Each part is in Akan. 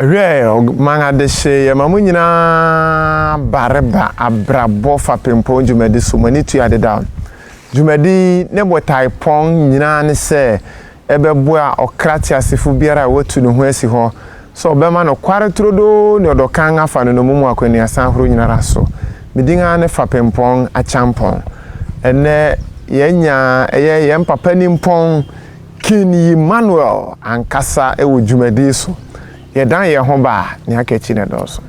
Hwɛ, ɔman adehye, yɛma mo nyinaa ba reba abrabɔ fapempɔn dwumadi so, mo ani tua dedaw. Dwumadi yi ne botae pɔn nyinaa ne sɛ ɛbɛboa ɔkra teasefo biara a watu ne ho asi hɔ sɛ ɔbɛma nokware turodoo ne ɔdɔ kann afa no nnommum mu akwannuasa ahorow nyinara so. Me din ara ne Fapempɔn Acheampong. Ɛnnɛ yɛanya ɛyɛ yɛn papa nimpɔn King Emmanuel ankasa wɔ dwumadi so. Yɛdan yɛn ho ba a, nea aka akyi na ɛdɔɔso.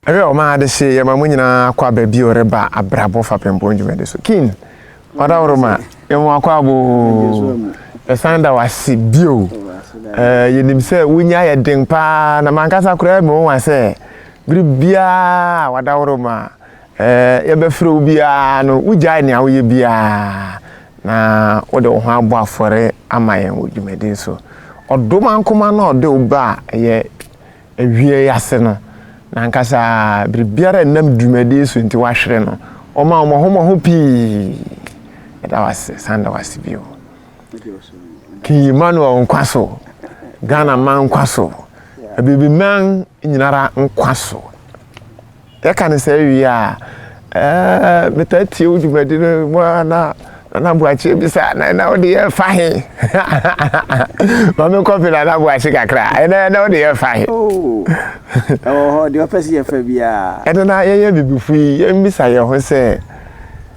Ɛhwɛ ɔman adehye yɛma mo nyinaa akɔ aba bio reba abrabɔ fapempɔn dwumadi so. King, Ɔdawuroma, yɛma wo akɔ aba oo. Yɛsan da wo ase bio. Ɛɛ yɛnim sɛ wonya yɛ den paa na mankasa koraa me nwa sɛ bere biara a wadawuroma ɛɛ yɛbɛfrɛ wo biara no wogyae nea woyɛ biara na wode wo ho abɔ afɔre ama yɛn wɔ dwumadi so. Ɔdom ankoma na ɔde wo ba a ɛyɛ Awiei ase no, n'ankasa biribiara a ɛnam dwumadi so nti wahwere no, ɔma wo mmɔho mmɔho pii. Yɛda wo ase, san da wo ase bio. King Emmanuel nkwa so, Ghana man nkwa so, Abibiman nyinara nkwa so. Yɛka no saa wie a, ɛɛ metaa tie wo dwumadi no mu a na Nana Boakye bisa na ɛna wode yɛ fa he? Ma me kɔpi Nana Boakye kakra. Ɛna ɛna wode yɛ fa he? Oh, ɛwɔ hɔ deɛ ɔpɛ sɛ yɛfa biara. Ɛno na yɛyɛ bibifo yi yɛmmisa yɛn ho sɛ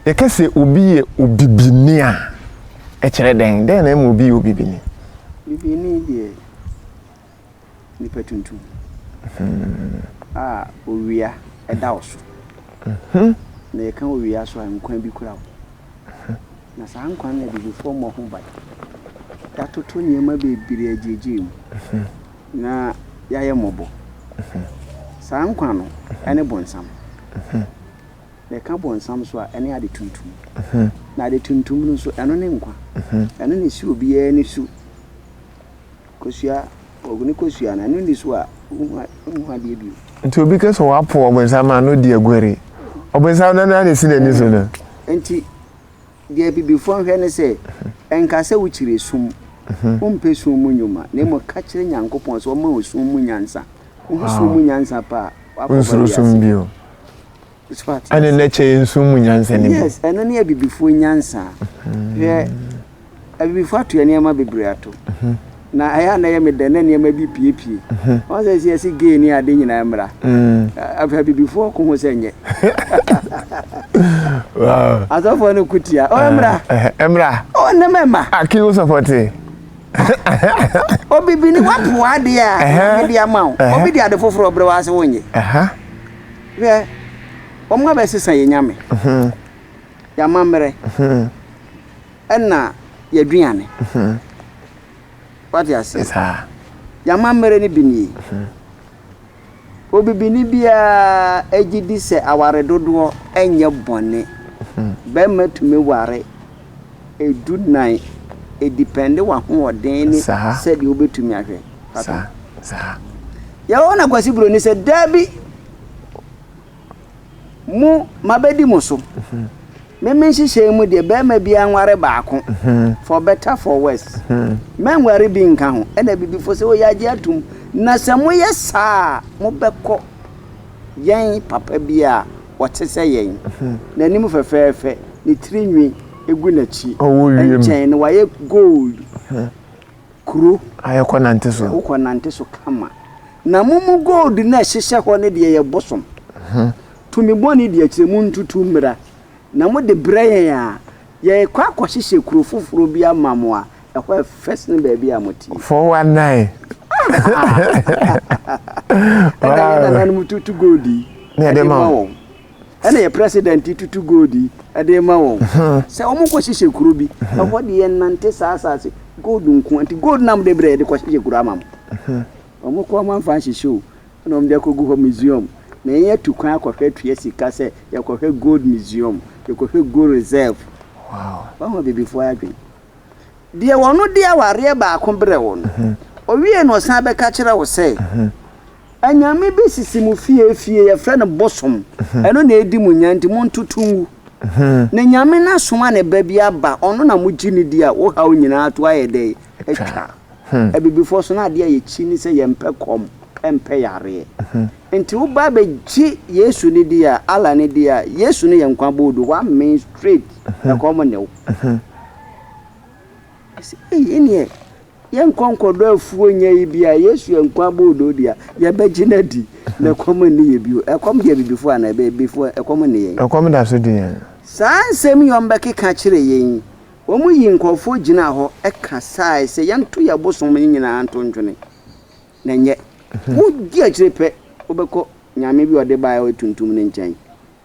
yɛka sɛ obi yɛ obibini a ɛkyerɛ dɛn? Dɛn na ɛma obi yɛ obibini? Bibini deɛ Nipa tuntum a owia da wo so. Na yɛka owia so a, nkwa bi kura wo. Na saa nkwa no na abibifoɔ mmɔ ho ban. Yɛatoto nneɛma bebree agyeegyee mu na yɛayɛ mmɔbɔ. Saa nkwa no ne bonsam. Na ɛka bonsam so a, ɛne ade tuntum. Na ade tuntum no nso, ɛno ne nkwa. Ɛno na ɛsi obiara ani so. Kosua, ɔgu ne kosua no, ɛno nni so a, wonhu adeɛ bio. Nti obi ka sɛ wapo ɔbonsam a, na ɔdi aguari. Ɔbonsam no na ɛsi n'ani so no. Nti deɛ abibifoɔ nhwɛ ne sɛ, ɛnka sɛ wokyiri sum, wompɛ sum mu nnwuma, na mmom ka kyerɛ Nyankopɔn sɛ ɔmma wo sum mu nyansa. Wohu sum mu nyansa pɛ a, woakɔba Wonsuro wiase. sum bio. Ɛne na kyɛ yɛn sum mu nyansa no bi. Yes, ɛno ne abibifoɔ nyansa. Hwɛ, abibifoɔ ato yɛn nneɛma bebree ato. Mhm. Na ɛyɛ a na ɛyɛ me dɛ na nneɛma bi piepie. Mhm. Wɔn sɛ sɛ yɛsi gay ne ade nyinaa mmra. Mm. Afei abibifoɔ ko ho sɛ nyɛ. Asɔfoɔ no ko tia. Ɔ mmra. Mmra. Ɔ ne mɛma. Aki wo sɔpɔte. Obibi ni wapo adeɛ a ɛde de ama wo. Obi de ade foforɔ brɛ wo ase wonyɛ. Hwɛ, wɔabɛsesa yɛn nyame, yɛn amammerɛ, ɛna yɛn aduane. Wate aseɛ? Yɛn amammerɛ no bi nie. Obibini biara gye di sɛ aware dodoɔ nyɛ bɔne. Barima tumi ware dunan, ɛdipɛnde w'ahoɔden ne sɛdeɛ wobɛtumi ahwɛ. Yɛwɔ na Kwasi Broni sɛ, Dabi! Mo, mabɛdi mo so. Me me nhyehyɛe mu deɛ, barima biara nware baako, for better for worse. Mɛnware bi nka ho. Ɛna abibifo sɛ, O yɛagye atom. Na sɛ moyɛ saa a, mobɛkɔ yɛn papa bi a ɔte sɛ yɛn, n'anim fɛfɛɛfɛ, ne tiri nwi gu n'akyi nkyɛn, na wayɛ gold. Kuro. A yɛkɔ nante so. Wokɔ nante so kama. Na mo mu gold no a ɛhyehyɛ hɔ no deɛ yɛ bosom. Tumi bɔne di akyire, montutu mmra. Na mode brɛ yɛn a, yɛrekɔ akɔhyehyɛ kuro foforɔ bi ama mo a ɛhɔ yɛ fɛ sene baabi a mote yi. 419. Ɛna yɛn nananom tutu gold yi de ma wɔn. Ɛna yɛ president tutu gold yi de ma wɔn sɛ wɔn kɔ hyehyɛ kuro bi. Ɛhɔ deɛ nante saa asase gold nko nti gold na wɔde brɛ yɛde kɔ hyehyɛ kuro ama mo. Wɔn kɔ wɔn amfa nhyehyɛ o ɛna wɔn de akɔgu hɔ museum na yɛn atu kwan akɔhwɛ atua sika sɛ yɛkɔhwɛ gold museum yɛkɔhwɛ gold reserve. Wɔn ho abibifoɔ adwene. Deɛ wɔn de awareɛ baako brɛ wo no, ɔwie na ɔsan bɛka kyerɛ wo sɛ. Anyame bi sisi mo fie fie, yɛfrɛ no bosom. Ɛno na edi mo nya nti montoto ngu. Na Nyame no asoma ne ba bi aba, ɔno na mogye no di a, wo haw nyinaa to ayɛ dɛn? Atwa. Abibifoɔ so na adeɛ a yɛkyi ne sɛ yɛmpɛ kɔm, mpɛ yareɛ. Nti woba bɛgye Yesu no di a, Allah no di a, Yesu no yɛ nkwa boodo, woamee straight, ɛkɔm nne wo. Ɛsɛ, ei, ɛneɛ yɛnkɔ nkɔdɔ afuo nyɛ yi bi a, Yesu yɛ nkwa boodoo deɛ a, yɛbɛgye no adi, na ɛkɔm nne yɛ bio. Ɛkɔm deɛ abibifoɔ anaa abibifoɔ, ɛkɔm nne yɛn. Ɛkɔm da so di yɛn. Saa nsɛm yi a wɔbɛkeka kyerɛ yɛn yi, wɔyii nkurɔfoɔ gyinaa hɔ kasae sɛ yɛnto yɛn abosom no nyinaa nto ntwene, na ɛnyɛ. Wodi akyire pɛ, wobɛkɔ nyame bi a ɔde baeɛ a ɔyɛ tuntum no nkyɛn.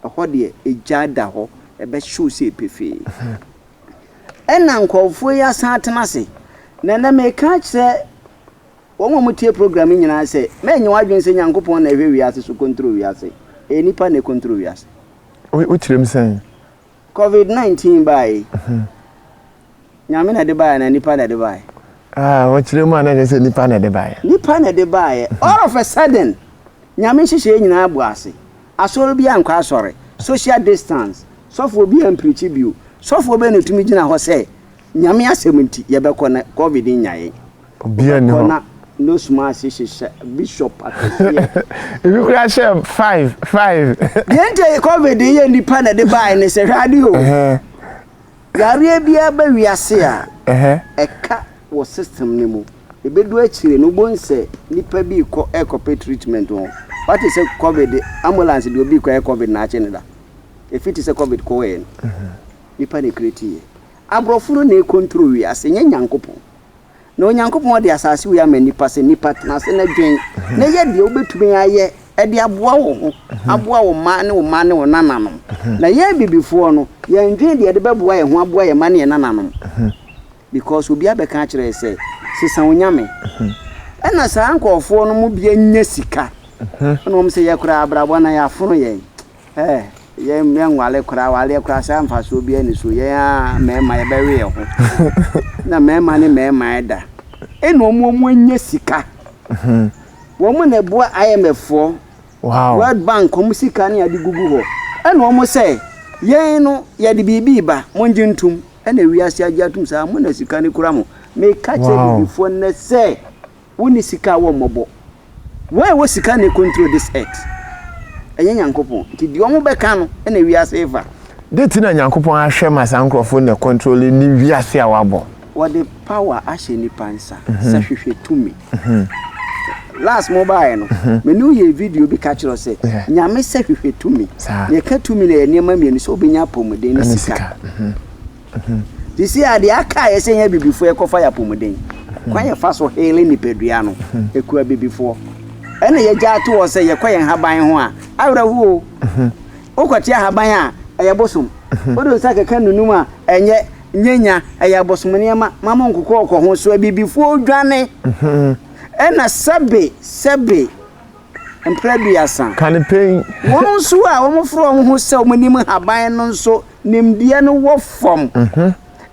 Ɛhɔ deɛ, egya da hɔ, ɛbɛhye wo sei pefee. Ɛna nkurɔfoɔ yi asan atena ase. Na ɛnnɛ meka akyerɛ wɔn a wɔtie program yi nyinaa sɛ, mɛnyɛ w'adwene sɛ Nyankopɔn na ɛhwɛ wiase so kontro wiase. Ɛyɛ nnipa na ɛkontro wiase. Wokyerɛ mu sɛn? Covid 19 baeɛ yi, Nyame na ɛde baeɛ anaa nnipa na ɛde baeɛ? Ah, wɔkyerɛ mu a na ɛkyerɛ sɛ nnipa na ɛde baeɛ. Nnipa na ɛde baeɛ. All of a sudden, Nyame nhyehyɛeɛ nyinaa bu ase. Asɔre biara nkɔ asɔre. Social distance. Sɔfoɔ biara mprikyi bio. Sɔfoɔ bɛn na ɔtumi gyina hɔ sɛ Nyame asɛm nti yɛbɛkɔ na covid nnya yɛn? Obiara nni Wobɛkɔ hɔ. na nose mask hyehyɛ bishop akɛseɛ. Ebi koraa hyɛ five five. Deɛ nti a covid yɛ nnipa na ɛde baeɛ ne sɛ hwɛ adeɛ o. Yareɛ biara ba wiase a, ɛka wɔ system no mu. Ɛbɛdu akyire no, wobɛhu sɛ nipa bi rekɔ rekɔpɛ treatment wɔ hɔ. Woate sɛ covid, ambulance de obi rekɔyɛ covid na akye no da? Ɛfiti sɛ covid kɔɔeɛ no, nipa na ɛcreate yɛ. Aborɔfo no na ɛcontrol wiase, nyɛ Nyankopɔn. Na Onyankopɔn de asase wei ama nnipa sɛ, Nnipa, tena ase na dwen, na yɛ deɛ wobɛtumi ayɛ de aboa wo ho, aboa wo mma ne wo mma ne wo nananom. Na yɛn Abibifoɔ no, yɛndwene deɛ yɛde bɛboa yɛn ho aboa yɛn mma ne yɛn nananom. Because obi abɛka akyerɛ yɛn sɛ, sesa wo nyame. Ɛna saa nkurɔfoɔ no mu bi anya sika. Ɛna wɔn sɛ, yɛ koraa abrabɔ no yɛafono yɛn. Ɛɛ, yɛn yɛnwale koraa, awaleɛ koraa saa mfasoɔ biara nni so. Yɛn ara mmarima yɛbɛwe yɛn ho. Na mmarima ne mmarima ɛda. Ɛna wɔn wɔn anya sika. Wɔn na ɛboa IMF foɔ, Wow. World Bank wɔn sika ne ade gugu hɔ. Ɛna wɔn sɛ, yɛn no yɛde biribi reba, mongye ntom. Ɛna wiase agye atom saa, mo na sika no kura mo. Meka kyerɛ Wow. abibifoɔ nnɛ sɛ, Wonni sika a wɔmmɔbɔ. Wɔn a ɛwɔ sika na ɛcontrol this earth. Ɛnyɛ Nyankopɔn. Nti deɛ wɔn bɛka no na wiase refa. Dɛn nti na Nyankopɔn ahwɛ ma saa nkurɔfo na ɛcontrol ne wiase a wabɔ? Wɔde power ahyɛ nipa nsa sɛ hwehwɛ tumi. Last mo baeɛ no, me ne wo yɛɛ video bi ka kyerɛ wo sɛ Nyame sɛ hwehwɛ tumi. Na yɛka tumi no ɛyɛ nneɛma mmienu sɛ wobɛnya apɔmuden ne sika. Sisi a deɛ aka a yɛsɛ yɛn abibifoɔ yɛkɔfa yɛ apɔmuden. Kwan yɛfa so heale nipadua no, ɛkura abibifoɔ. Ɛna yɛgya ato hɔ sɛ yɛkɔ yɛn haban ho a, awerɛhoɔ o. Wokɔte ahaban a, ɛyɛ bosom. Wode wo nsa keka nunum a, ɛnyɛ nyanya, ɛyɛ abosom nneɛma. Ma mo nkokɔɔkɔ ho so abibifoɔ dwane. Ɛna sɛbe, sɛbe, mprɛ aduasa. Ka no pen. Wɔn nso a wɔfrɛ wɔn ho sɛ wɔnim haban no nso, nimdeɛ no wɔ fam.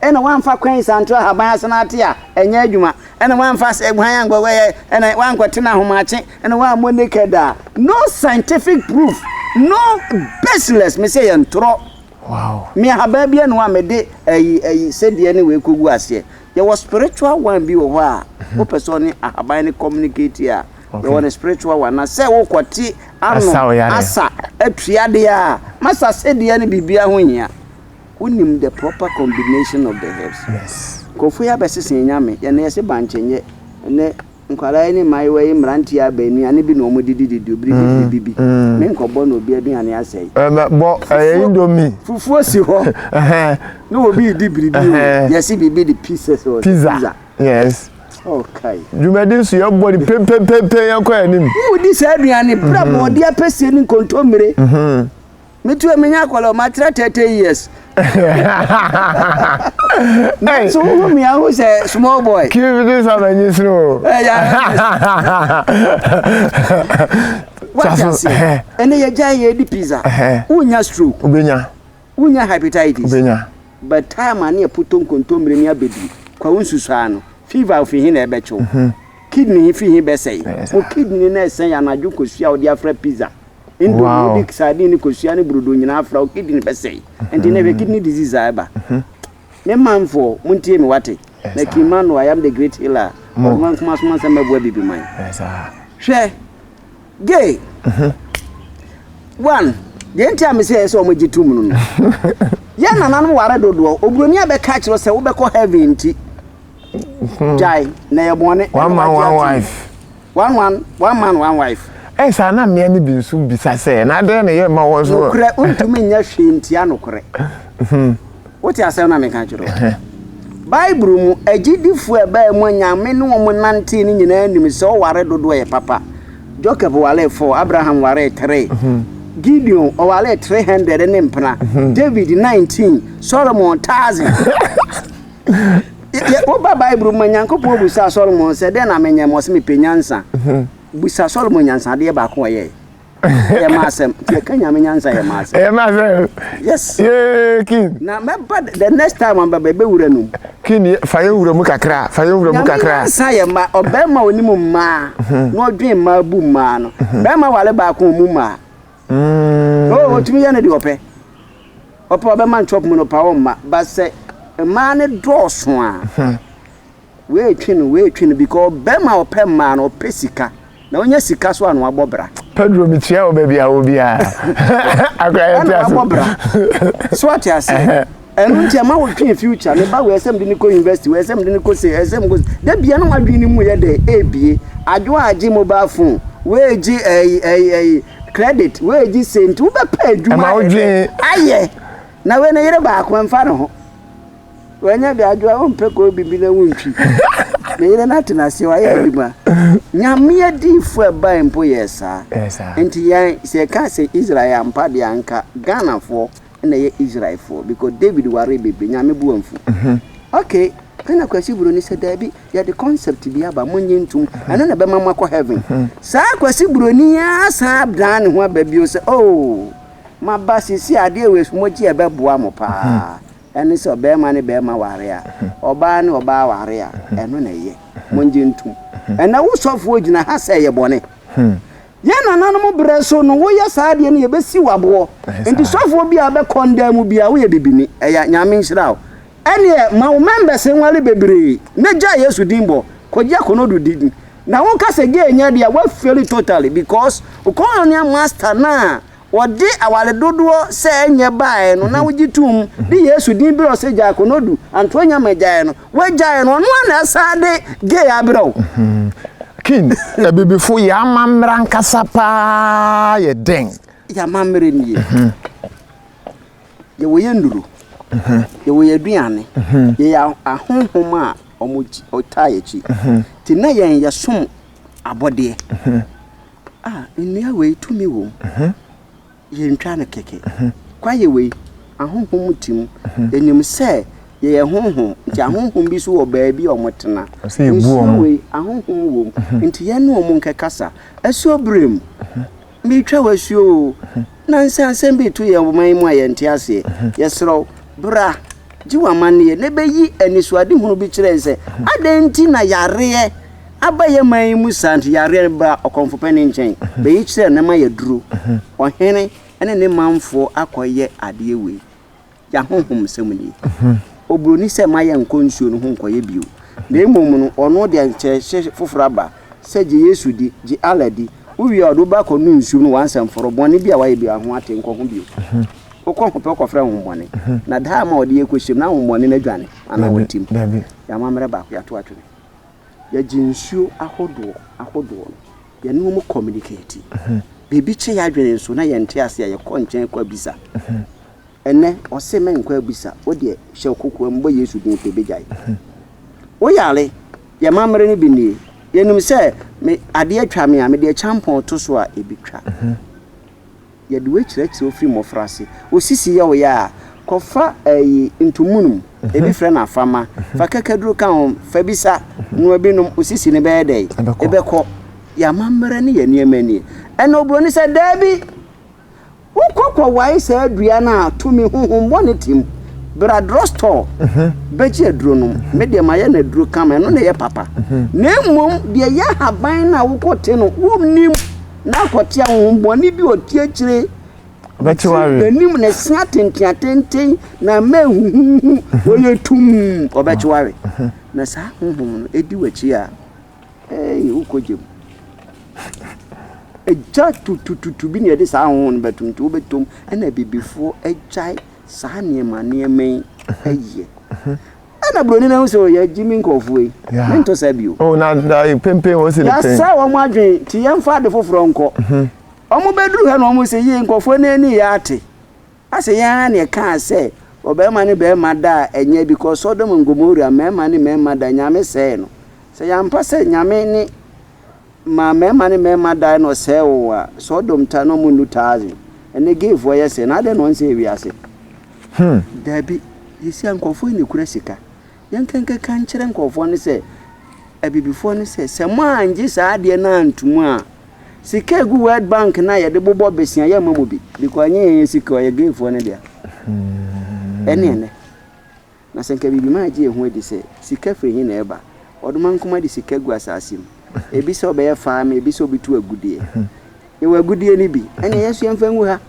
Ɛna wɔamfa kwan santo ahaban ase no ate a, ɛnyɛ adwuma. Ɛna wɔamfa sɛ hwan ankɔyɛ, ɛna wɔankɔte no ahomakye, ɛna wɔammɔ naked a. No scientific proof, no baseless, me sɛ yɛ ntorɔ. Wow. Me ahaban bi anu a mede ayi ayi sɛdeɛ ne wei kɔgu aseɛ. Yɛwɔ spiritual one bi wɔ hɔ a, wopɛ sɛ ɔne ahaban no communicate a, Yɛwɔ no spiritual one na sɛ wokɔte ano asa atua deɛ a masa sɛdeɛ no biribiara ho hia. Wonim the proper combination of the herbs. Yes. Nkurɔfoɔ yi abɛsesa yɛn nyame. Yɛn yɛse bankye nyɛ. Ɛnɛ nkwadaa yi ne mmaayewa yi mmeranteɛ aba nnuane bi na wɔn didi didi biribi biribi bi. Me nkɔbɔ na obi aduane asɛe. Ɛmɛ bɔ ɛyɛ indomie. Fufuo si hɔ. Na obi redi biribi o. Yɛse biribi de pizza. Pizza. Yes. Oh, kai. Dwumadi nso yɛbɔ ne pempempempe yɛnkɔ yɛn anim. Wodi saa aduane bra mhm. bɔɔde apɛsie ne nkontommire. Mhm. Metu a menya akwadaa matra 30 years. Nanso wohu me ahu sɛ small boy. Kí fi ti sọ ma nyi sunu o. Wate aseɛ. Ɛnɛ yɛgyae yɛdi pizza. Wonya stroke. Wobɛnya. Wonya hepatitis. Wobɛnya. But time a ne yɛpotɔ nkontommire ne abeduru, kwa wo nsusuaa no, fever ofi he na ɛbɛkye wo? Kidney fi he bɛsɛe? Wo kidney no ɛsɛe anadwo kosua a wode afra pizza, indomie, wode sardine ne kosua ne brodo nyinaa afra, wo kidney bɛsɛe. Nti na hwɛ kidney disease a ɛba. Me manfoɔ, montie me wate. Na King Manu, I am the great healer. Ɔdoma nkuma soma nsɛm mɛboa bibi man. Hwɛ, gay. One, deɛ nti a mesɛ ɛsɛ sɛ wɔgye tom no no, yɛn nananom ware dodoɔ, oburoni abɛka akyerɛ sɛ wobɛkɔ heaven nti, Gyae, na ɛyɛ bɔne. One man, one wife. One one, one man, one wife. Ɛ saa na mmea no bi nso bisa sɛ, na adɛn na yɛmma wɔn nso. Nokorɛ, wontumi nyɛ hwee ntia nokorɛ. Wote asɛm na meka kyerɛ wo? Bible mu, agyidifoɔ a ɛbaa mu a Nyame ne wɔn nantee no nyinaa nim sɛ ɔware dodoɔ yɛ papa. Jacob waree four, Abraham waree three, Gideon ɔwaree 300 ne mpena, David 19, Solomon 1000. Woba Bible mu a, Nyankopɔn bisaa Solomon sɛ, Dɛn na menyɛ ma? Ɔse, Mepɛ nyansa. Mhm. Bisa Solomon nyansadeɛ baako a ɔyɛe. Ɛyɛ ma asɛm. Nti yɛka Nyame nyansa yɛ ma asɛm. Ɛyɛ ma asɛm. Yes. Yee, king. Na mɛba the next time amba bɛbɛwura no mu. King, fa yɛn wura mu kakra. Fa yɛn wura mu kakra. Nyame nyansa yɛ ma ɔbɛrima a onim mmaa mhm. na ɔdwen mmaa bu mmaa no. Mhm. Bɛrima wale baako ɔmu mmaa. Mm. Oh, otumi yɛ no deɛ ɔpɛ. Ɔpɛ ɔbɛma nchop mu no pa ɔmma. But sɛ mmaa no dɔɔso a, hmm. wei twe no, wei twe no because bɛrima ɔpɛ mmaa no ɔpɛ sika. Na onya sika so a na wabɔ bra. Pedro mekyia wo baabi a wɔ biara. Akora yɛ te ase. Wabɔ bra. So ate ase. Ɛno nti ɛma wotwe future. Me ba wei ɛsɛ mede no kɔ university, wei ɛsɛ mede no kɔ sei, ɛsɛ mede kɔ da bia na wadwene no mu yɛ dɛ ebie. Adwo a agye mobile phone, wei gye ɛyi ɛyi ɛyi credit, wei gye sei nti wobɛpɛ adwuma ayɛ dɛ ayɛ. Na wei ne yere baako ɛmfa ne ho. Wanya bi adwo a wompɛ kɔ bibi na wontwi. Ne yere no atena ase wayɛ adwuma. Nyame adiifo a ɛbae mpo yɛɛ saa. Nti yɛn sɛ yɛka sɛ Israel ampa deɛ anka Ghanafoɔ na ɛyɛ Israelfoɔ because David waree bebree Nyame bo amfu. Okay, ɛna Kwasi Buroni sɛ daabi yɛde concept bi aba monnye ntom ɛno na ɛbɛma moakɔ heaven. Saa Kwasi Buroni yi ara san adan ne ho aba bio sɛ oh maba seesei adeɛ wei so mogye a ɛbɛboa mo paa. Ɛne sɛ ɔbarima ne barima ware a, ɔbaa ne ɔbaa ware a, ɛno na ɛyɛ. Mongye ntom. Ɛnɛ wo sɔfoɔ gyina ha sɛ ɛyɛ bɔne. Yɛn nananom berɛ so no, woyɛ saa adeɛ no, yɛbɛsi wo aboɔ. Nti sɔfoɔ bi a wobɛkɔ ndan mu biara, woyɛ bibini. Ɛya, Nyame nhyira wo. Ɛneɛ, ma wo members nware bebree, na gyae Yesu din bɔ. Kɔgye Akonodu din. Na woka sɛ gay nyɛ deɛ a, woafaili totally because wo colonial master no a Wɔde aware dodoɔ sɛ ɛnyɛ baeɛ no na wogye toom de Yesu din berɛ ɔsɛ gyae kɔnɔdu antoa nyama gyaeɛ no wagyae no ɔno ara na ɛsan de gay abrɛ wo. King, abibifo yɛn amammerɛ ankasa paa yɛ dɛn? Yɛn amammerɛ nie. Yɛwɔ yɛn nnuro, yɛwɔ yɛn aduane, yɛyɛ ahonhom a wɔtaa yɛn akyi. Nti na yɛn yɛsom abɔdeɛ. Ah, nnua wei tumi wom. Yɛntwa no kɛkɛ. Kwaeɛ wei, ahonhom te mu. Yɛnim sɛ yɛyɛ honhom, nti ahonhom bi nso wɔ baabi a wɔtena. Nsuo wei, ahonhom wom, nti yɛne wɔn nkɛkasa. Asuo berɛ mu, meretwa wo asuo o, nansa asɛm bi reto yɛn ɔman yi mu a yɛnte aseɛ. Yɛsrɛ wo, bra, gye w'amanneɛ na bɛyi anisoadehunu bi kyerɛ yɛn sɛ adɛn nti na yareɛ Aba yɛ man yi mu saa nti yareɛ no bra ɔkɔmfo panin nkyɛn bɛyi kyerɛ no ma yɛduro. Ɔhene ne ne manfoɔ akɔyɛ adeɛ wei. Yɛahonhom nsɛm nie. Oburoni sɛ mma yɛnkɔ nsuo no ho nkɔyɛ bio. Na mmom no ɔno deɛ nkyerɛkyerɛ foforɔ aba sɛ gye Yesu di, gye Allah di. Wowie a ɔde wo ba akɔnom nsuo no w'ansɛmforo bɔne bi a woayɛ biara ho ate nkɔ ho bio. Wokɔ ho pɛ wokɔfrɛ honhommɔne. Na daa ma ɔde yɛ kɔhyɛm na honhommɔne no adwane anaa watim. Yɛn amammerɛ baako yɛato atwene. Yɛgye nsuo ahodoɔ ahodoɔ no, yɛne wɔn communicate. Biribi kye yɛn adwene nso na yɛnte ase a, yɛkɔ nkyɛn kɔ abisa. Ɛnnɛ, ɔse menkɔ abisa, wo deɛ hyɛ wo kokoam bɔ Yesu din pɛ, ɛbɛgyae. Woyare, yɛn amammerɛ no bi nie. Yɛnim sɛ me adeɛ atwa me a, mede akyampɔn to so a, ɛbɛtwa. Yɛde wei kyerɛkyerɛ wo firi mmɔfraase. Wo sisi yɛ wo ya a, kɔfa ɛyi ntomunum, ebi frɛ no afama, fa kakaduro ka ho, fa bi sa, noa bi nom, wo sisi no bɛyɛ dɛn? Ɛbɛkɔ. Yɛn amammerɛ ne yɛn nneɛma nie. Ɛnna oburoni sɛ, Daabi! Wokɔ kɔwae saa dua no a tumi honhom bɔne te mu. Bra drug store bɛgye aduro nom. Me deɛ mayɛ no aduro kama, ɛno na ɛyɛ papa. Na mmom deɛ ɛyɛ ahaban no a wokɔte no, wonnim na akɔte ahonhommɔne bi ɔte akyire. Ɔbɛkye wo awe. N'anim na ɛse atenten atenten na mmɛn huhuhu, ɔyɛ tumm, ɔbɛkye wo awe. Na saa honhom no ɛdi w'akyi a, Ei, wokɔ gya mu. Egya tutututu bi na yɛde saa honhom no bɛtom nti wobɛtom. Ɛna abibifoɔ agyae saa nneɛma nneɛma yi yɛ. Ɛna buroni no ahu sɛ ɔyɛ gyimi nkurɔfoɔ yi. Mentɔ saa bio. Oh, na na pempen wɔ si ne pen. Yɛasɛe wɔn adwene nti yɛmfa ade foforɔ nkɔ. Wɔn bɛduru ha na wɔn sɛ yie nkurɔfoɔ no ani yɛ ate. Asɛ yɛn ara na yɛkaa sɛ ɔbarima ne barima da a ɛnyɛ because Sodom and Gomorrah mmarima ne mmarima da Nyame sɛee no. Sɛ yɛampa sɛ Nyame ne maa mmarima ne mmarima dae na ɔsɛee wɔn a Sodom ta na ɔmo nnu thousand. Ɛnɛ gay foɔ yɛ sɛn na adɛn na ɔnsɛee wiase? Daabi, seesei a nkurɔfoɔ yi na ɛkura sika. Yɛnka nkeka nkyerɛ nkurɔfoɔ no sɛ abibifoɔ no sɛ sɛ moangye saa adeɛ no antom a Sika egu world bank na yɛde bobɔ besia yɛ mma mo bi because ɛnyɛ yɛn sika ɔyɛ gay foɔ no dea. Ɛne ɛnɛ. Na sɛ nka biribi maa gye yɛn ho adi sɛ sika firi he na ɛba. Ɔdoma nkoma de sika gu asase mu. Ebi sɛ ɔbɛyɛ farming, ebi sɛ ɔbɛtu agudeɛ. Yɛwɔ agudeɛ no bi, ɛne yɛn nso yɛmfa ngu ha.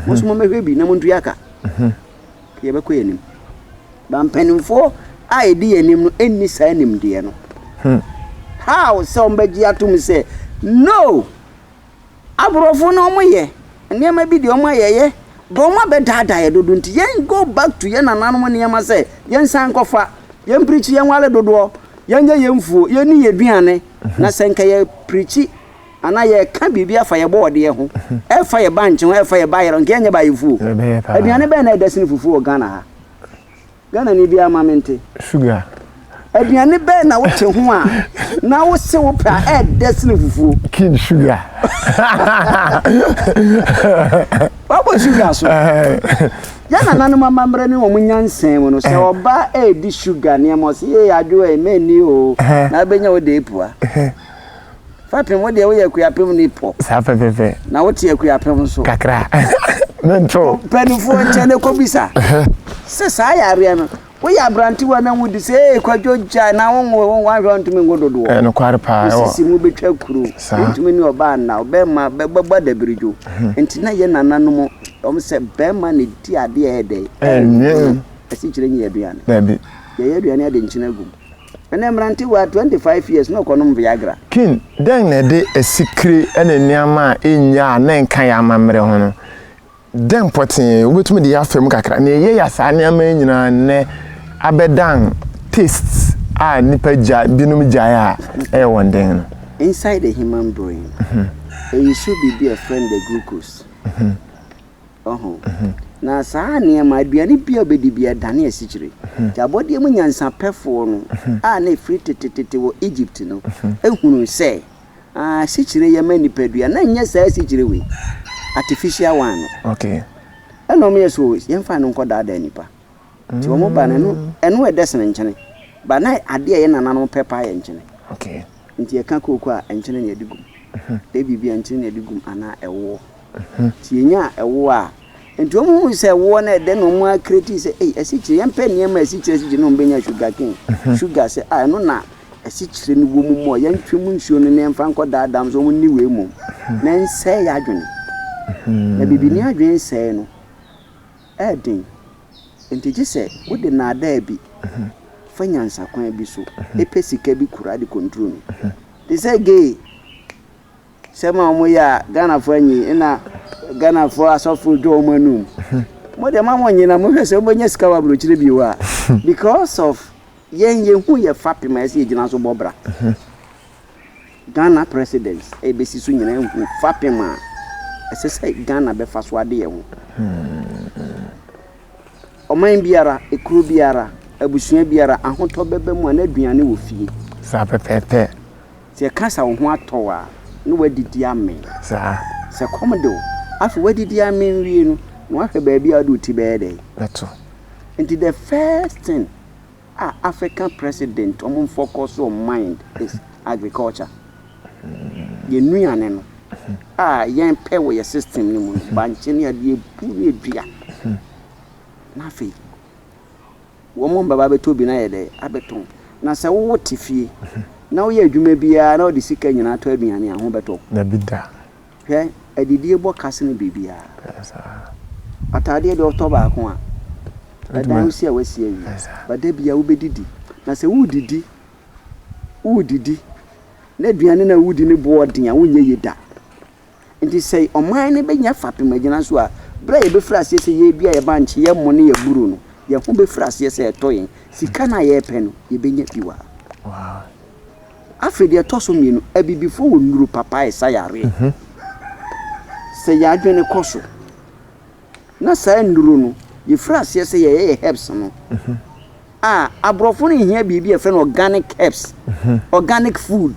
Mo nso mommɛhwɛ bi na montua ka. Yɛbɛkɔ yɛn anim. Ba mpanimfoɔ a ɛdi yɛn anim no nni saa nimdeɛ no. How sɛ wɔbɛgye atom sɛ no, aborɔfo no wɔyɛ nneɛma bi deɛ wɔn ayɛyɛ, but wɔn abɛdaadaa yɛ dodo nti yɛn go back to yɛn nananom nneɛma sɛ yɛnsan nkɔfa, yɛn pirikyi yɛn wale dodoɔ, yɛnyɛ yɛn mfuo, yɛnni yɛn aduane, na sɛ nka yɛ pirikyi anaa yɛka biribi afa yɛ bɔɔdeɛ ho, ɛfa yɛ bankye ho, ɛfa yɛ bayerɛ, nka yɛnyɛ bayerɛfuo. Aduane bɛn na ɛda sene fufuo wɔ Ghana ha? Ghana ni biara ma mente. Sugar. Aduane bɛn na wote ho a na wose wopɛ a ɛdɛ sene fufuo? King sugar. Wabɔ sugar so. Yɛn nananom amammerɛ ne wɔn nyansa mu no, sɛ ɔba redi sugar nneɛma ɔse ee adwo ɛ mɛnni o na wobɛnya wo de apua. Fapem, wo deɛ woyɛ Akuapem ni pɔ. Saa pɛpɛpɛ. Na wote Akuapem nso. Kakra. Mento. Mpanimfoɔ nkyɛn na kɔbisa sɛ saa yareɛ no, woyɛ aberantewa na wodi sɛ ee Kwadwo gyae na wonwo wo wanhwɛ wontumi nwo dodoɔ. Ɛyɛ nokware paa. Wo sisi mu bɛtwa kuro. Saa. Wontumi ne ɔbaa nna, ɔbɛrima bɛbɔ adabiridwo. Nti na yɛ nananom wɔn sɛ bɛrima na ɛdi adeɛ a ɛyɛ dɛ. Ɛnwen. Asikyire nyɛ aduane. Dabi. Yɛyɛ aduane a yɛde nkyene agu mu. Ɛnɛ mmerantewa 25 years na ɔkɔnom Viagra. King, dɛn na ɛde asikre ne nneɛma a enye a na ɛnka yɛn amammerɛ ho no, dɛn pɔtee, wobɛtumi de yɛ afa mu kakra, na ɛyɛ yɛ saa nneɛma yi nyinaa nnɛ abɛdan tastes a nnipa gyae, binom gyae a ɛyɛ wɔn den no? Inside the human brain, ɛyi so biribi a ɛfrɛ no the glucose. Ɔho. Na saa nneɛma, aduane biara a wobɛdi biara dane asikyire. Nti abɔdeɛ mu nyansapɛfoɔ no a na ɛfiri tetetete wɔ Egypt no hunuu sɛ ah, asikyire yɛ ma nipadua. Na ɛnyɛ saa asikyire wei, artificial one no. Okay. Ɛna wɔyɛ so, yɛmfa no nkɔdaadaa nipa. Nti wɔn ba no, ɛno, ɛno ɛdɛ sene nkyene. Ba na adeɛ a yɛ nananom pɛ paa yɛ nkyene. Okay. Nti yɛka kooko a, nkyene na yɛde gum. Ɛyɛ biribi a, nkyene na yɛde gum anaa ɛwoɔ. Nti yɛnya ɛwoɔ a, nti wɔn hu sɛ ɛwoɔ no ɛdɛ na wɔn akireti sɛ, ei, asikyire, yɛmpɛ nneɛma a asikyire asikyire na wɔn bɛnya sugar cane. Sugar sɛ, ah, ɛno na asikyire no wɔ mu mɔ, yɛntwe mu nsuo no na yɛmfa nkɔ daadaa wɔn sɛ wɔn nni wei mmom. Na ɛnsɛe yɛn adwene. Na bibini adwene sɛe no, ɛyɛ den. Enti gye sɛ wode nnaadaa bi fa nyansakwan bi so pɛ sika bi kura de control no. Te sɛ gay sɛm a wɔyɛ a Ghanafoɔ anyi ɛna Ghanafoɔ asɔfo dwa wɔn anum. Mo deɛ ma mo nye na mohwɛ sɛ mobɛnya sika wɔ aburokyire bio a because of yɛn yɛhu yɛ fapem a ɛsɛ yɛgyina so bɔ bra. Ghana president a ɛbɛsi so nyinaa hu fapem a ɛsɛ sɛ Ghana bɛfa so ade yɛn ho. Ɔman biara, ekuro biara, abusua biara, ahotɔ bɛba mu a na aduane wɔ fie. Saa pɛpɛɛpɛ. Sɛ yɛka sɛ wo ho atɔ wo a, na woadidi amee. Saa. Sɛ kɔm de wo, afei woadidi amee wie no, na woahwɛ baabi a wode wo ti bɛyɛ dɛn? Bɛto. Nti the first thing a African president wɔn focus wɔn mind is agriculture. Yɛn nnuane no a yɛn pɛ wɔ yɛ system no mu no, bankye ne adeɛ bu ne dua. Na afei, Wɔn bɛba abɛtɔ bi na ayɛ dɛ abɛtɔn. Na sɛ wo te fie na woyɛ adwuma biara na wode sika nyinaa tɔ aduane a, ho bɛtɔ wo? Dabi da. Hwɛ, adidie bɔ ka sene biribiara. Ataadeɛ deɛ wotɔ baako a, ɛdan wosi a woasi awie. But da biara wobɛdidi. Na sɛ woredidi, woredidi na aduane no a woredi no boɔ den a, wonyɛ yie da. Enti sɛ ɔman no bɛnya fapem agyina so a, berɛ a yɛbɛfiri aseɛ sɛ yɛredua yɛn bankye, yɛn mo ne yɛn aburo no, yɛn ho bɛfiri aseɛ sɛ ɛtɔ yɛn. Sika no a yɛrepɛ no, yɛbɛnya bi wɔ ha. Afei deɛ ɛtɔ so mmienu, abibifoɔ wɔ nnuro papa a ɛsa yareɛ. Sɛ yɛn adwene kɔ so na saa nnuro no, yɛfiri aseɛ sɛ yɛyɛ yɛn herbs no, a, aborɔfo no nhia biribi a yɛfrɛ no organic herbs, organic food.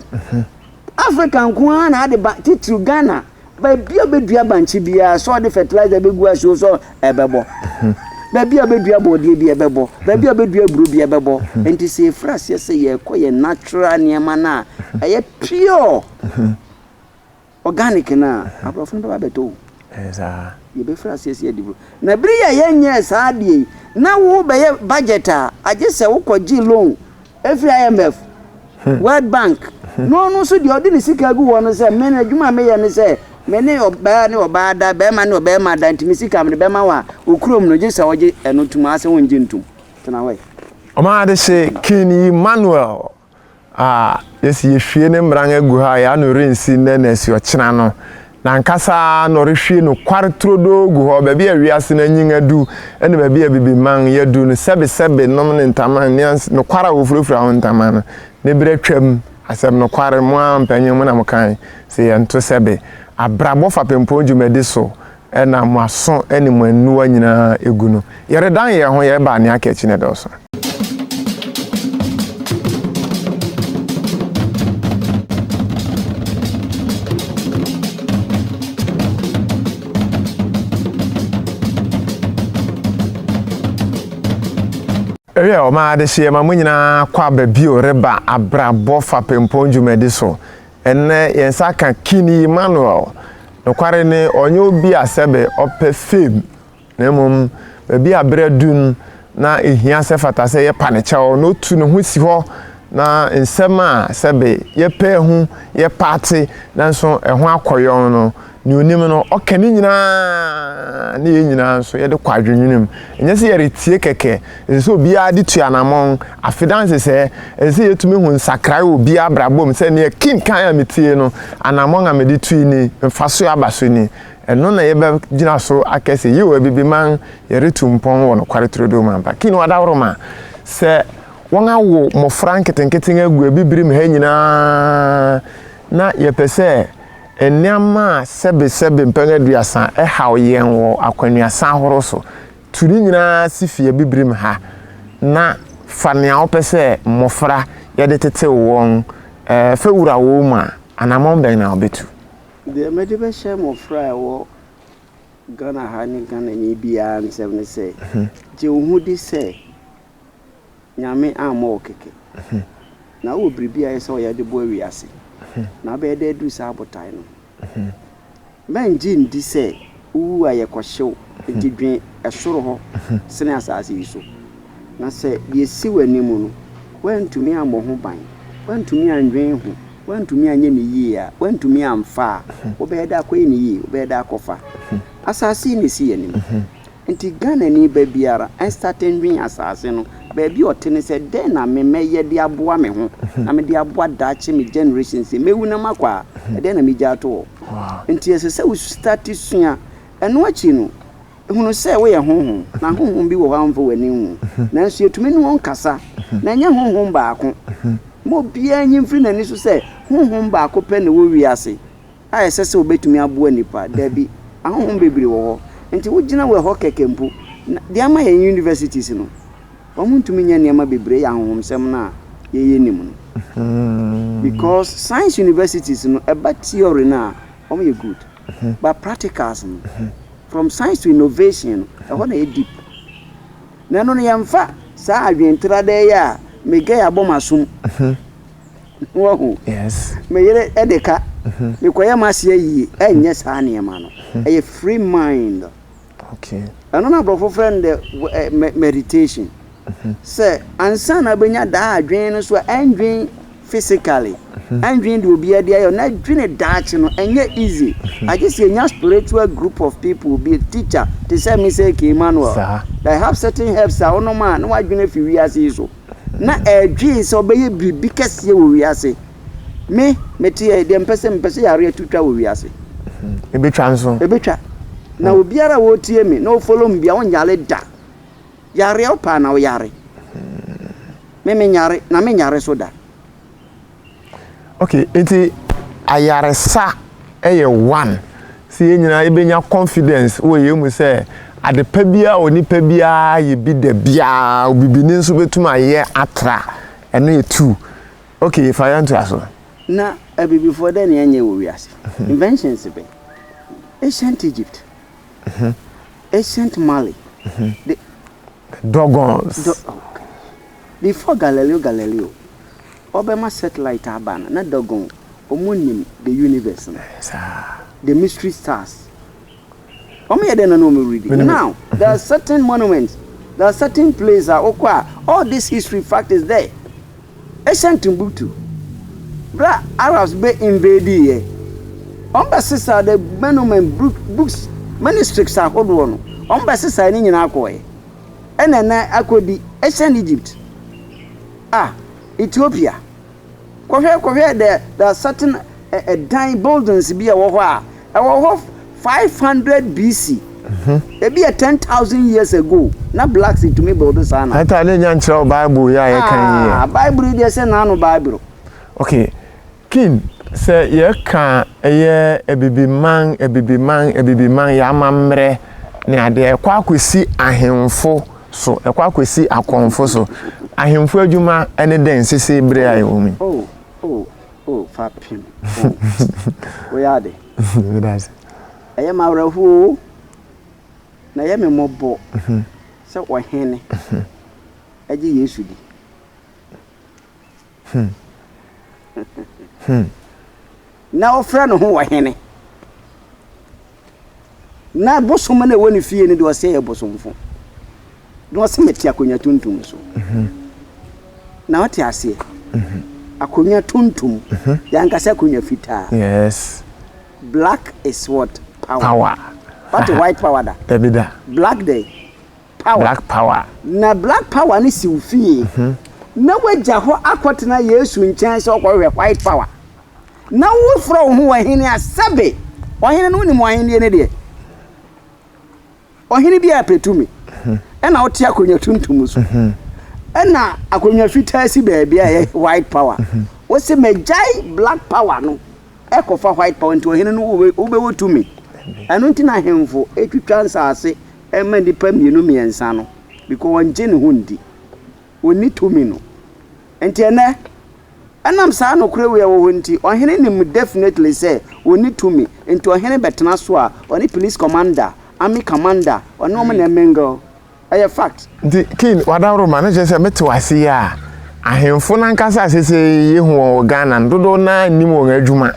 Africa nko ara na ade ba, titiriw Ghana, baabi a wobɛdua bankye biara, sɛ ɔde fertilizer bɛgu ase o, sɛ ɛbɛbɔ. Baabi a wobɛdua bɔɔdeɛ bi ɛbɛbɔ. Baabi a wobɛdua aburo bi ɛbɛbɔ. Nti sɛ yɛfiri aseɛ sɛ yɛrekɔ yɛn natural nneɛma no a ɛyɛ pure. Organic no a, aborɔfo no bɛba abɛtɔ o. Ɛyɛ saa. Yɛbɛfiri aseɛ sɛ yɛde buro. Na bere yi a yɛnyɛɛ saa adeɛ yi, na worebɛyɛ budget a, agye sɛ wokɔgye loan firi IMF, World Bank, na ɔno nso deɛ ɔde ne sika gu hɔ no sɛ, me no adwuma a meyɛ ne sɛ, me ne ɔbaa ne ɔbaa da, barima ne ɔbarima da, nti me sika mede bɛma wo a, wo kurom no, gye sɛ ɔgye ɛno tom, anaasɛ wongye ntom. Tena hɔ ɛ. Ɔman adehye King Emmanuel A Yɛsi yɛhwie ne mmran agu ha a, yɛn ano rensi nnɛ na asi ɔkyena no. N'ankasa ara na ɔrehwie nokware turodoo gu hɔ, baabi a wiase no anyin adu ne baabi a Abibiman yɛadu no, sɛbesɛbe nom ne ntama ne nokware a wɔfurafura ho ntama no, ne bere atwam. Asɛm nokware, mo ara mpanyin mo na mokae se yɛnto sɛbe. Abrabɔ fapempɔn dwumadi so na mo aso ne mo aniwa nyinaa gu no. Yɛredan yɛn ho, yɛreba a nea aka akyi no dɔɔso. Ɛwiɛ, ɔma adehyeɛ ma mo nyinaa kɔ aba bio reba abrabɔ fapempɔn dwumadi so. Ɛnnɛ yɛn nsa aka Kini Emmanuel. Nokware ni, ɔnyɛ obi a sɛbe ɔpɛ fame, na mmom baabi a bere adu no na ehia sɛ fata sɛ yɛpa no kyɛw na otu ne ho si hɔ na nsɛm a sɛbe yɛpɛ ahu, yɛpɛ ate, nanso ɛho akɔyɔn no, nea onim no, ɔka ne nyinaa ne yɛn nyinaa nso yɛde kɔ adwennwene mu. Ɛnyɛ sɛ yɛretie kɛkɛ, ɛsɛ sɛ obiara de tu anammɔn. Afeda nhyehyɛe, ɛsɛ sɛ yɛtumi hu nsakrae wɔ obiara abrabɔ mu sɛ nea Kim kae a metiee no, anammɔn a mede tui ni, mfaso a aba so ni. Ɛno na yɛbɛgyina so aka sɛ, Yiw, Abibiman, yɛretu mpɔn wɔ nokware turodoo mu ampa. Kim Adaworoma, sɛ wɔawo mmofra nketenkete agu Abibirim ha nyinaa na yɛpɛ sɛ Nneɛma a sɛbesɛbe mpɛn aduasa ɛhaw yɛn wɔ akwannuasa ahorow so. Tu ne nyinaa si fi Abibirim ha na fa nea wopɛ sɛ mmofra yɛ de tetew wɔn fa wura wɔn mu a, anammɔn bɛn na wubetu? Deɛ mede bɛhyɛ mmɔfra a ɛwɔ Ghana ha ne Ghanani biara nsam ne sɛ, gye wo ho di sɛ Nyame ammɔ wo kɛkɛ. Na wowɔ biribi a ɛyɛ sɛ ɔyɛ de boa wiase. Na wobɛyɛ dɛ aduru saa botae no ho. Mɛngye nndi sɛ wowu a yɛkɔhyew, enti dwen soro hɔ sene asase yi so. Na sɛ deɛ ɛsi w'anim no, woantumi ammɔ ho ban, woantumi andwen ho, woantumi anyɛ no yie a, woantumi amfa a, wobɛyɛ dɛ akɔyɛ no yie, wobɛyɛ dɛ akɔfa. Asase yi na ɛsi yɛn anim. Nti Ghanani ba biara nstate ndwen asaase no baabi a ɔte no sɛ dɛn na me mɛyɛ de aboa me ho na mede aboa daakye me generations sɛ mɛwu na makɔ a ɛdɛn na megya ato hɔ. Nti ɛsɛ sɛ wo starte sua. Ɛno akyi no hunu sɛ woyɛ honhom na honhom bi wɔ hɔ a womfa w'ani nhu nanso yɛtumi ne wɔn kasa na ɛnyɛ honhom baako. Ma obiara nyi mfiri n'ani so sɛ honhom baako pɛ na ɛwɔ wiase. a ɛsɛ sɛ obetumi aboa nnipa? Dabi. Ahonhom bebree wɔ hɔ. Enti wogyina wɔ hɔ kɛkɛ mpo. Na deɛ ama yɛn universities no, wɔntumi nyɛ nneɛma bebree yɛ ahonhomsɛm no a yɛyɛ nim no. Because science universities no, ɛba theory no a, wɔyɛ good. But practicals no, from science to innovation no, ɛhɔ na ɛyɛ deep. Na ɛno no yɛmfa saa adwentradeɛ yi a megɛɛ abɔ m'asom. Wahu? Yes. Me yere de ka. Mekɔyɛ m'ase ayie. Ɛnyɛ saa nneɛma no. Ɛyɛ free mind. Okay. Ɛno na aborɔfo frɛ no the meditation. Sɛ ansa na wobɛnya daa adwene no so a, ɛndwen physically, ɛndwen deɛ obiara de ayɛ wo, na dwene daakye no, ɛnyɛ easy. Agye sɛ yɛnya spiritual group of people bi, teacher te sɛ me sɛ K. Emmanuel, that have certain herbs a wonom a na w'adwene afi wiase yi so, na ɛredwen sɛ ɔbɛyɛ biribi kɛseɛ wɔ wiase. Me, mete yɛ, deɛ mpɛ sɛ, mepɛ sɛ yareɛ to twa wɔ wiase. Ɛbɛtwa nso. Ɛbɛtwa. Na obiara a ɔretie me na ɔfollow me bia, ɔnyare da. Yareɛ wo paa na wo yare. Me me nyare na me nyare so da. Okay, nti ayaresa yɛ one. Sɛ yɛn nyinaa yɛbɛnya confidence wɔ yɛn mu sɛ ade pa biara onipa biara yɛ bi da biara obibini nso bɛtum ayɛ atra ɛno yɛ two. Okay, fa yɛn ntoa so. Na abibifoɔ dɛn na yɛnyɛ wɔ wiase? Inventions bɛn? Ancient Egypt. Ancient Mali. The Dogons. Do, okay. Before Galileo Galileo, ɔbɛma satellite aba no, na Dogon, wɔn nim the universe no. The mystery stars. Wɔn yɛ dɛ na na wɔn read. Now, there are certain monuments, there are certain places a wokɔ a, all this history fact is there. Ancient Timbuktu, Bere a Arabs bɛ invadee yɛ, wɔn bɛ sesaa the monument books, manuscripts ahodoɔ no, wɔn bɛ sesaa ne nyinaa kɔɔɛ. Ɛna ɛnɛ akɔdi Ancient Egypt, ah, Ethiopia. Kɔhwɛ kɔhwɛ the the certain ɛdan buildings bi a ɛwɔ hɔ a, ɛwɔ hɔ 500 BC. Ebi yɛ 10,000 years ago na blacks tumi build saa na. Ɛta ne nya nkyerɛ wo Bible yi a yɛka yi yɛ. Ah, Bible yi deɛ sɛ naano Bible. Okay, King, sɛ yɛka ɛyɛ Abibiman, Abibiman, Abibiman, yɛ amammerɛ ne adeɛ, ɛkɔ akɔsi ahemfo so, ɛkɔ akɔsi akɔmfo so. Ahemfo adwuma ne dɛn sese bere a yɛwɔ mu yi? Oh, oh, oh, fapem, oh, woyɛ ade. Meda ase. Ɛyɛ me awerɛhow oo, na ɛyɛ me mmɔbɔ sɛ ɔhene gye Yesu di. Na ɔfrɛ ne ho ɔhene. Na bosom no a ɛwɔ ne fie no deɛ ɔsɛ yɛ bosomfo. Na ɔsɛ mete akonnwa tuntum so. Na ɔte aseɛ. Akonnwa tuntum. Yɛankasa akonnwa fitaa. Yes. Black is what? Power. Power. Wate white power da? Dabi da. Black dɛn? Power. Black power. Na black power no si wo fie. Na wagya hɔ akɔtena Yesu nkyɛn sɛ ɔkɔhwehwɛ white power. Na wofrɛ wo ho ɔhene a sɛbe ɔhene no wonim ahennie no deɛ. Ɔhene bi a pɛ tumi. Ɛna wote akonnwa tuntum so. Ɛna akonnwa fitaa si baabi a ɛyɛ white power. Wose magyae black power no ɛkɔfa white power nti ɔhene no wobɛwɔ tumi. Ɛno nti na ahemfo ɛtwitwa nsaase ɛma nnipa mmienu mmiɛnsa no because wɔngye ne ho ndi. Wɔnni tumi no. Nti ɛnɛ Ɛnam saa nokorɛ wei a ɛwɔ hɔ nti, ɔhene nim definitely sɛ ɔnni tumi, nti ɔhene bɛtena so a, ɔne police commander, army commander, ɔne wɔn na ɛmingle. Ɛyɛ fact. Nti King Wadaworoma, na kyerɛ sɛ mete wo ase yi a, ahemfo no ankasa a seesei yɛhu wɔn wɔ Ghana no, dodoɔ no ara nnim wɔn adwuma,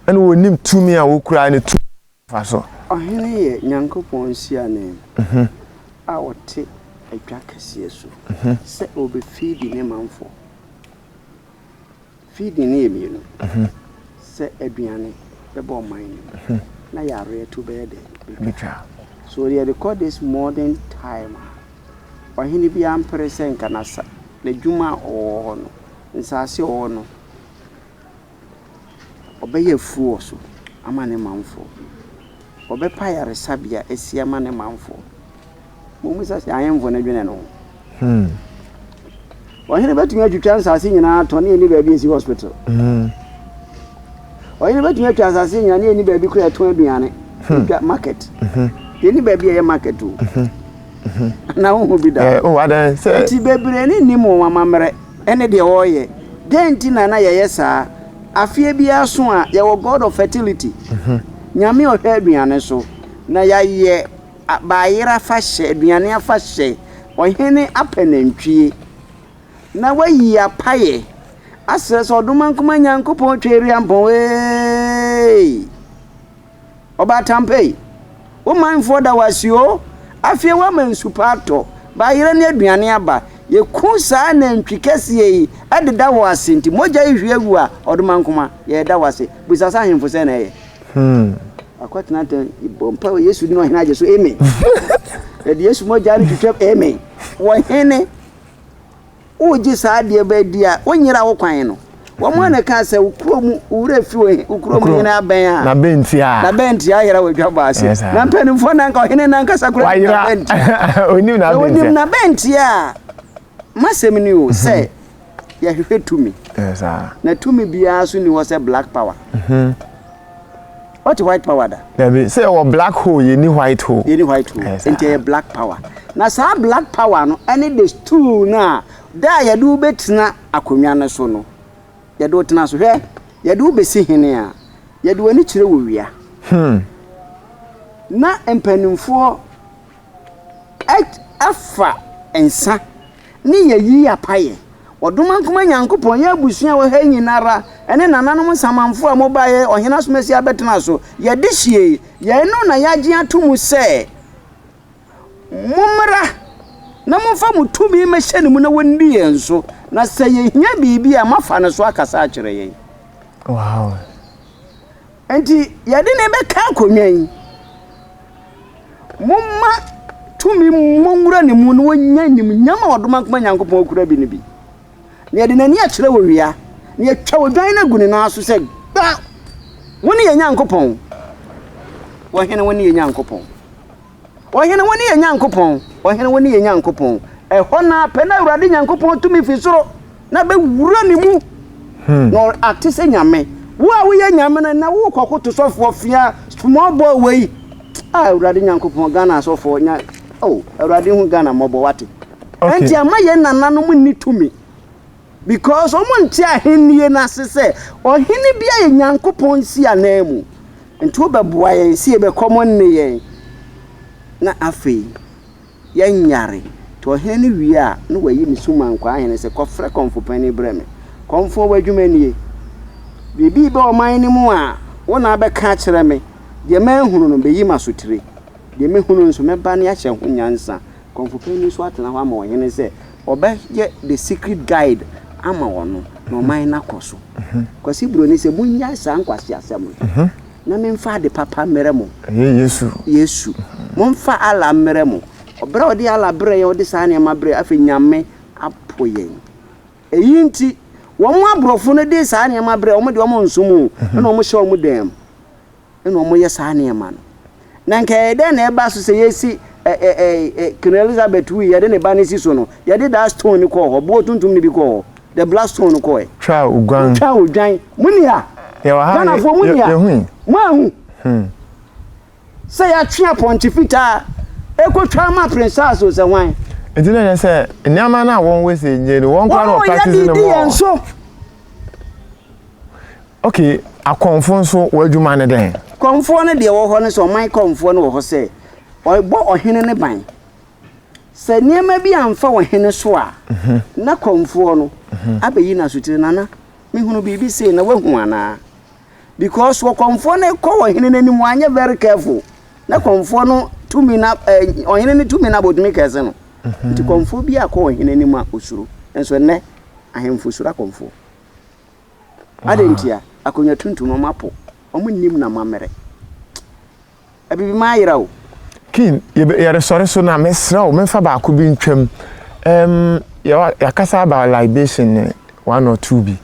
ɛna wɔnnim tumi a wɔkura ne tumi fa so. Ɔhene yɛ Nyankopɔn nsiananmu a ɔte adwa kɛseɛ so sɛ ɔrebɛfiidi ne manfoɔ. Feeding no yɛ mmienu. Sɛ aduane bɛba ɔman no mu na yareɛ to bɛyɛ dɛ bɛtwa. So yɛde kɔ this modern time a, ɔhene biara mpere sɛ nka n'asa n'adwuma a ɔwɔ hɔ no, nsaase a ɔwɔ no, Ɔbɛyɛ afuo wɔ so ama ne manfoɔ. Ɔbɛpɛ ayaresabea asi ama ne manfoɔ. Mommisa sɛ ahemfo no dwene no ho. Hmm. Ɔhene bɛtumi atwitwa nsase nyinaa atɔ ne ɛni baabi esi hospital. Hmm. Ɔhene bɛtumi atwa nsase nyinaa ne ɛni baabi kora ɛtɔn aduane. Hmm. Atwa market. Hmm. Yɛni baabi a ɛyɛ market o. Hmm. Na wohu bi da. Eh, oh, adan sɛ. Nti bebree ne nim wɔn amammerɛ. Ɛne deɛ wɔreyɛ. Dɛn nti na na yɛyɛ saa? Afeɛ biara so a, yɛwɔ God of fertility, Nyame a ɔhwɛ aduane so, na yɛayɛ bayerɛ afahyɛ, aduane afahyɛ. Ɔhene apɛ nantwie, na wayi apaeɛ asrɛ sɛ Ɔdomankoma Nyankopɔn Tweaduampɔn eei! Ɔbaatan pa yi, wo manfoɔ da wo ase o, afei woama nsu pa atɔ. Bayerɛ ne aduane aba. Yɛku saa nantwi kɛseɛ yi de da wo ase nti mogya yi hwie agu a, Ɔdomankoma, yɛreda wo ase. Bisa sɛ ahemfo sɛn na ɛyɛ. Hmm. Akɔtena tɛn, bɔ mpa wɔ Yesu din ɔhene agye so, amen. Yɛde Yesu mogya no twitwam, amen. Wɔhene. Wogye saa adeɛ ba di a, wonyera wo kwan no. Wɔn a na ɛka sɛ wo kurom wo werɛ fi wo kurom hene abɛn a. Na bɛnti a. Na bɛnti ayera wɔ adwa bɔ ase. Na mpanimfoɔ na nka ɔhene na nkasa kura nim na bɛnti. Onim na bɛnti. Onim na bɛnti a. Masɛm ni o sɛ yɛhwehwɛ tumi. Na tumi biara so ni hɔ sɛ black power. Mhm. Wote white power da? Dabi, sɛ yɛwɔ black hole, yɛnni white hole. Yɛnni white hole. Nti ɛyɛ black power. Na saa black power no ɛne the stool no a da a yɛde wo bɛtena akonnwa no so no, yɛde wo tena so. Hwɛ, yɛde wo bɛsi hene a, yɛde w'ani kyerɛ wɔ wia. Hmm. Na mpanimfoɔ Ɛfa nsa ne yɛyi apayɛ. Ɔdomankoma Nyankopɔn, yɛn abusua a ɛwɔ ha yi nyinara, ne nananom nsamanfoɔ a mobaeɛ Ɔhene Asomasi abɛtena so, yɛde hyie, yɛn no na yɛagye ato mu sɛ, mommra na momfa mo tumi mmɛhyɛ ne mu na wɔnni yɛn so, na sɛ yɛhia biribi a, moafa ne so akasa akyerɛ yɛn. Wow. Enti yɛde no bɛka akonnwa yi. Momma tumi mmɔ nwura ne mu na wɔnya animuonyam a ɔdomankoma Nyankopɔn kura bi no bi. Na yɛde n'ani akyerɛ owia, na yɛatwa odwan no agu ne nan so sɛ, Gba! Wo ne yɛn Nyankopɔn. Ɔhene, wo ne yɛn Nyankopɔn. Ɔhene, wo ne yɛn Nyankopɔn, Ɔhene, wo ne yɛn Nyankopɔn. Ɛhɔ no ara pɛ na Awurade Nyankopɔn tumi fi soro na bɛwura ne mu, hmm. na ate sɛ Nyame. Wo a woyɛ Nyame no, na wokɔkoto sɔfoɔ fia small boy wei. Ah, Awurade Nyankopɔn, Ghana asɔfoɔ, nya, oh, Awurade hu Ghana mmɔbɔ, wate. Okay. Enti ama yɛn nananom nni tumi. Because wɔn nte ahennie no ase sɛ ɔhene bi ayɛ Nyankopɔn nsi ananmu. Nti wobɛboa yɛn sɛ yɛbɛkɔm nne yɛn na afei yɛnyare. Nti ɔhene no wie a na wayi ne sumankwaa hene sɛ kɔfrɛ kɔmfo panin brɛ me. Kɔmfoɔ w'adwuma nie. Biribi reba ɔman no mu a wo na abɛka akyerɛ me. Deɛ manhunu no bɛyi m'asotire. Deɛ mɛhunu nso mɛba ne ahyɛ ho nyansa. Kɔmfo panin nso atena hɔ ama ɔhene sɛ ɔbɛyɛ the secret guide ama ɔno na ɔman no akɔ so. Kwasi Broni sɛ monnyae saa nkwaseasɛm no na memfa ade papa mmerɛ mo. Ɛyɛ Yesu. Yesu. Momfa Allah mmerɛ mo. Ɔberɛ a ɔde Allah brɛɛ yɛn, ɔde saa nneɛma brɛɛ afei Nyame apo yɛn. Eyi nti, wɔn aborɔfo no de saa nneɛma brɛɛ wɔn deɛ wɔn nsom o, ɛna wɔn hyɛ wɔn dan mu. na wɔyɛ saa nneɛma no. Na nka ɛyɛ dɛn na ɛba so sɛ yɛsi ɛ ɛ ɛ ɛ Queen Elizabeth wui yɛde ne ba no si so no, yɛde that stone no kɔɔ hɔ, boɔ tuntum no bi kɔɔ hɔ, the black stone no kɔɛ. Twa odwan. Twa odwan. Mo ni ha. Yɛwɔ ha. Ghanafoɔ mo ni ha. Yɛhui. Mo ahu. Hmm. Sɛ yɛatwe apɔnkye fitaa ɛkɔtwa ama Prince Charles o sɛ hwan. Nti na ɛyɛ sɛ nneɛma no a wɔn wɔ sɛ nye no wɔn koraa na wɔ practice no more. Wɔn yɛ biribi yɛn so. Ok, akɔmfo nso w'adwuma ne dɛn? Kɔmfoɔ no deɛ ɛwɔ hɔ ne sɛ ɔman kɔmfoɔ no wɔ hɔ sɛ ɔbɔ ɔhene no ban. Sɛ nneɛma bi amfa ɔhene so a, na kɔmfoɔ no abɛyi no asotire, Nana, mehunu biribi sei na woahu anaa? Because wɔ kɔmfoɔ no kɔ ɔhene no anim wanyɛ very careful na kɔmfoɔ no tumi na eh, ɔhene no tumi na bɔtumi kɛse no. Nti kɔmfoɔ bi akɔ ɔhene anim a osuro. Nso nnɛ ahemfo suro akɔmfoɔ. Adɛn ntia? Akonnwa tuntum no wɔapo. Wɔnnim n'amammerɛ. Abibiman ayera o. King, yɛresɔre so na mesrɛ wo memfa baako bi ntwam. Um, yɛakasa about libation ne one or two bi.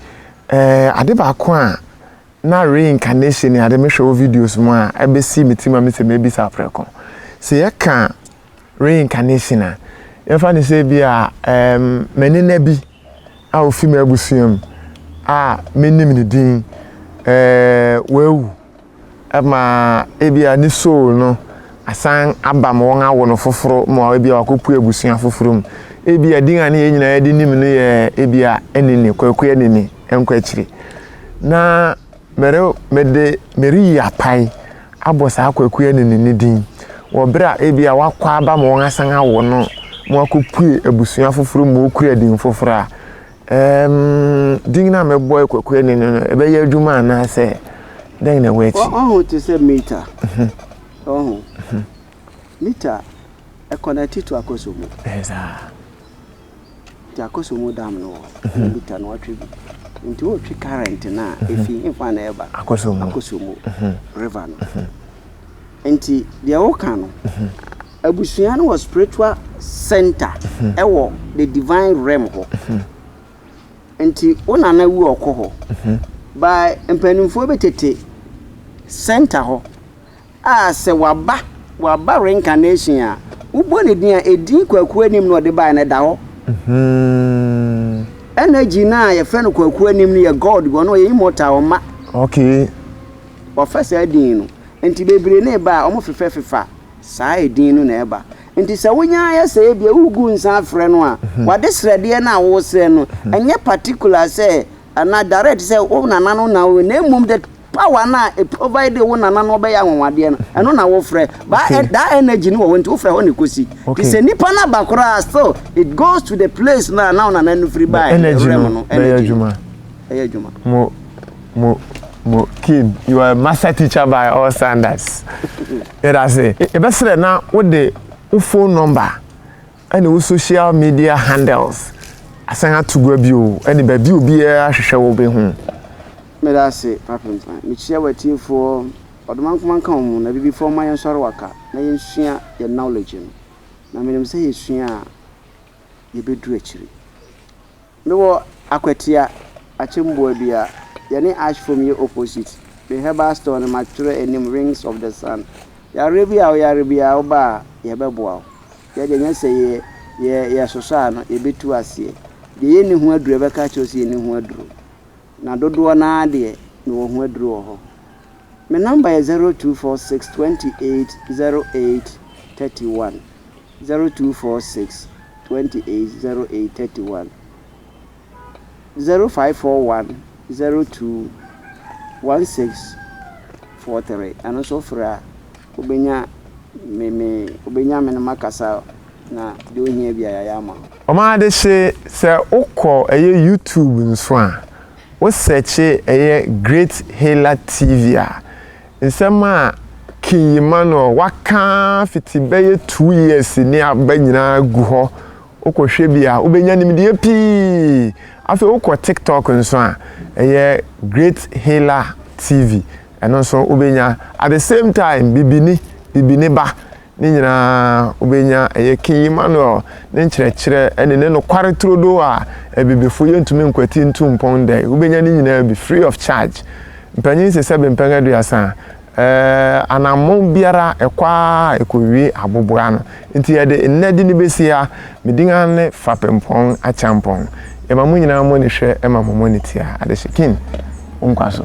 Uh, ade baako a na reincarnation ne ade mehwɛ wɔ videos mu a ɛbɛsi me ti ma me sɛ mebisa prɛko. Sɛ yɛka reincarnation a, yɛmfa no sɛ bi a um, m'anena bi a ofi m'abusua mu a mennim ne din, eh, wawu ma ebia ne soul no asan aba ma wɔawo no foforo ma ebia wakɔpue abusua foforo mu. Ebia din a ne yɛn nyinaa yɛde nim no yɛ ebia Anini, Kwaku Anini, nkɔ akyiri. Na mere, mede mereyi apae abɔ saa Kwaku Anini ne din wɔ bere a ebia wakɔ aba ma wɔasan awo no ma wakɔpue abusua foforo mu okura din foforo a, ɛɛm, din no a mɛbɔ Kwaku Anini no, ɛbɛyɛ adwuma anaasɛ dɛn na ɛwɔ akyi? Ɔho te sɛ mita. Ɔho. Mita. Ɛconnect to Akosombo. Ɛyɛ saa. Nti Akosombo dam no wɔ hɔ. Ɛna mita no watwe bi. Nti wotwe current no a, ɛfi hefa na ɛba? Akosombo. Akosombo river no. Nti deɛ woka no, abusua no wɔ spiritual center ɛwɔ the divine realm hɔ. Nti wo nana wu a ɔkɔ hɔ. By mpanimfoɔ bi tete center hɔ a sɛ waba waba reincarnation a, wobɔ ne din a, edin Kwaku Anim na ɔde baeɛ no ɛda hɔ. Energy no a yɛfrɛ no Kwaku Anim no yɛ God bi, ɔno ɔyɛ immortal, ɔmma. Wɔfa saa din no. Nti bebree no reba a, wɔfefɛfefa saa edin no na ɛba. Nti sɛ wonya ayɛ sɛ ebia woregu nsa afrɛ no a, w'ade srɛdeɛ no a woresrɛ no, ɛnyɛ particular sɛ anaa direct sɛ wo nana no na wo, na mmom the power no a ɛprovide wo nana no ɔbɛyɛ anwanwadeɛ no, ɛno na wofrɛ. Ba that energy no wɔ hɔ nti wofrɛ hɔ na ɛkɔsi. Nti sɛ nipa no aba koraa still it goes to the place no a na wo nana no firi baeɛ, Energy realm no no, bɛyɛ energy no adwuma. ɛyɛ adwuma. Mo mo mo Kim, you are a master teacher by all standards. Yɛda ase. Yɛbɛsrɛ na wode wo phone number ɛne wo social media handles asan ato gua bio ɛne baabi obiara hwehwɛ wo bɛhu. Meda ase, Papa Mfan. Mekyia w'atiefoɔ, Ɔdomankoma nka wo ho, na Abibifoɔ mma yɛnsɔre waka na yɛnsua yɛn knowledge no. Na menim sɛ yɛsua a, yɛbɛduru akyiri. Mewɔ Akwatia, Akyemboadua, yɛne Ash fam yɛ opposite. Me herbal store no matwerɛ anim Rings of the Sun. Yareɛ bi a woyare biara woba a yɛbɛboa wo. Yɛ deɛ nyɛ sɛ yɛ yɛ yɛsosɔ ano, yɛbɛtu aseɛ. Deɛ yɛnni ho aduro yɛbɛka akyerɛ wo sɛ yɛnni ho aduro. Na dodoɔ no ara deɛ mewɔ ho aduro wɔ hɔ. Me number yɛ 0246 28 08 31. 0246 28 08 31. 0541 02 16 43. Ɛno nso wofrɛ a wobɛnya me me wobɛnya me no makasa na deɛ ohia bi a yɛayɛ ama wo. Ɔman adehye, sɛ wokɔ ɛyɛ YouTube nso a, wo sɛkye ɛyɛ Great Healer TV a, nsɛm a King Emmanuel waka fiti bɛyɛ 2 years ni aba nyinaa gu hɔ. Wokɔhwɛ bi a, wobɛnya nimdeɛ pii. Afei wokɔ TikTok nso a, ɛyɛ Great Healer TV. Ɛno nso wobɛnya. At the same time, Bibini, Bibini ba ne nyinaa wobɛnya ɛyɛ King Emmanuel ne nkyerɛkyerɛ ɛne ne nokware turodo a abibifo yɛntumi nkwati ntu mpɔn dɛ wobɛnya ne nyinaa bi free of charge. Mpanyin sɛ sɛbe mpɛn 30 anammɔn biara ɛkɔ a ɛkɔwie aboboa no. Nti yɛde nnɛ de ne bɛsi ha. Medin ara ne Fapempɔn Akyɛmpɔn. Yɛma mo nyinaa mo ani hwɛ ma mo mo ani tia. Adehye King, wo nkwa so.